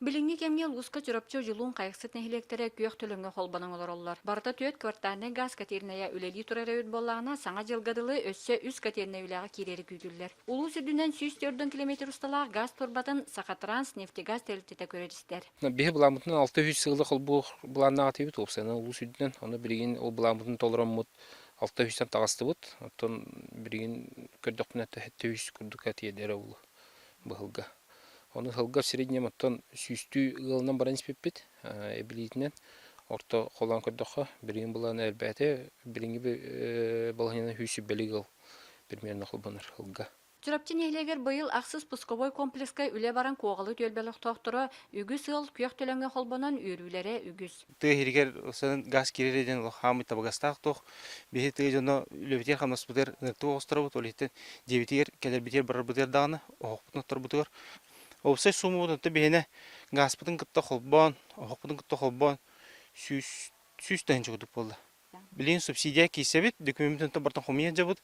Билиҥҥи кэмҥэ улууска Чурапчы, Одьулуун, Хайахсыт нэһилиэктэрэ күөх төлөҥҥө холбонон олороллор. Барыта түөрт квартальнай гаас котельнайа үлэлии турар эбит буоллаҕына, Саҥа дьылга дылы өссө үс котельнай үлэҕэ киирэри күүтүллэр. Улуус үрдүнэн 104 километр усталаах гаас турбатын Сахатранс нефтегаз тэрилтэтэ көрөр-истэр. Биһи былааммытынан 600 сылы холбуур былааннаах этибит, уопсайынан улуус үрдүнэн. Ону билигин ол былааммытын толороммут 600-тэн таҕыстыбыт. Оттон билигин көрдөхпүнэ 700 курдук тиэрдэрэ буолуо быһылга. Ону сылга в среднем оттон сүүстүү ыалынан баран испиппит эбилиитинэн орто холоон көрдөххө билигин былаана элбээтэ билиҥҥи балаһыанньанан 120 ыал примерно холбонор сылга. Чурапчы нэһилиэгэр быйыл ахсыс пусковой комплекска үлэ баран Куоҕалы түөлбэ олохтоохторо үгүс ыал күөх төлөҥҥө холбонон үөрүүлэрэ үгүс. Тыа иһигэр газ киирэр диэн хаамый табыгастаах туох. Биһи тыа дьоно үлэбитигэр-хамнаспытыгар ынырыктык оҕустарабыт, ол иһиттэн дьиэбитигэр кэлэрбитигэр барарбытыгар даҕаны оһохпутун отторбутугар уопсай суумабыт онто биһиэнэ гааспытын кытта холбоон, оһохпутун кытта холбоон 100 тыһыынча курдук буолла. Билигин субсидия киирсэбит, докумеммытын барытын хомуйа сылдьабыт.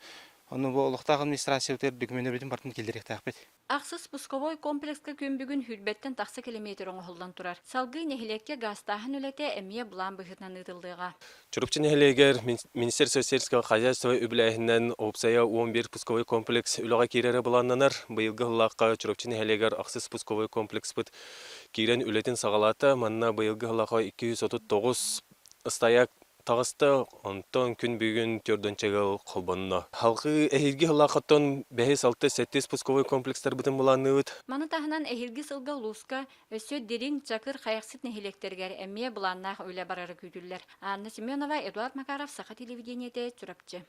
Ону бу олохтоох администрациябытыгар докуменнарбытын барытын киллэриэхтээхпит. Ахсыс пусковой комплекска күн бүгүн сүүрбэттэн тахса километр оҥоһуллан турар. Салгыы нэһилиэккэ гаастааһын үлэтэ эмиэ былаан быһыытынан ыытыллыаҕа. Чурапчы нэһилиэгэр Министерство сельского хозяйства үбүлээһининэн уопсайа 11 пусковой комплекс үлэҕэ киирэрэ былааннанар. Быйылгы сыллаахха Чурапчы нэһилиэгэр ахсыс пусковой комплекспыт киирэн үлэтин саҕалаата. Манна быйылгы сыллаахха 239 стояк таҕыста, онтон күн бүгүн төрдүнчэ ыал холбонно. Халҕыы эһиилги сыллааххаттан бэһис, алты, сэттис пусковой комплекстарбытын былаанныыбыт. Маны таһынан эһиилги сылга улууска өссө Дириҥ, Чакыр, Хайахсыт нэһилиэктэригэр эмиэ былааннаах үлэ барара күүтүллэр. Анна Семенова, Эдуард Макаров, Саха телевидениетэ, Чурапчы.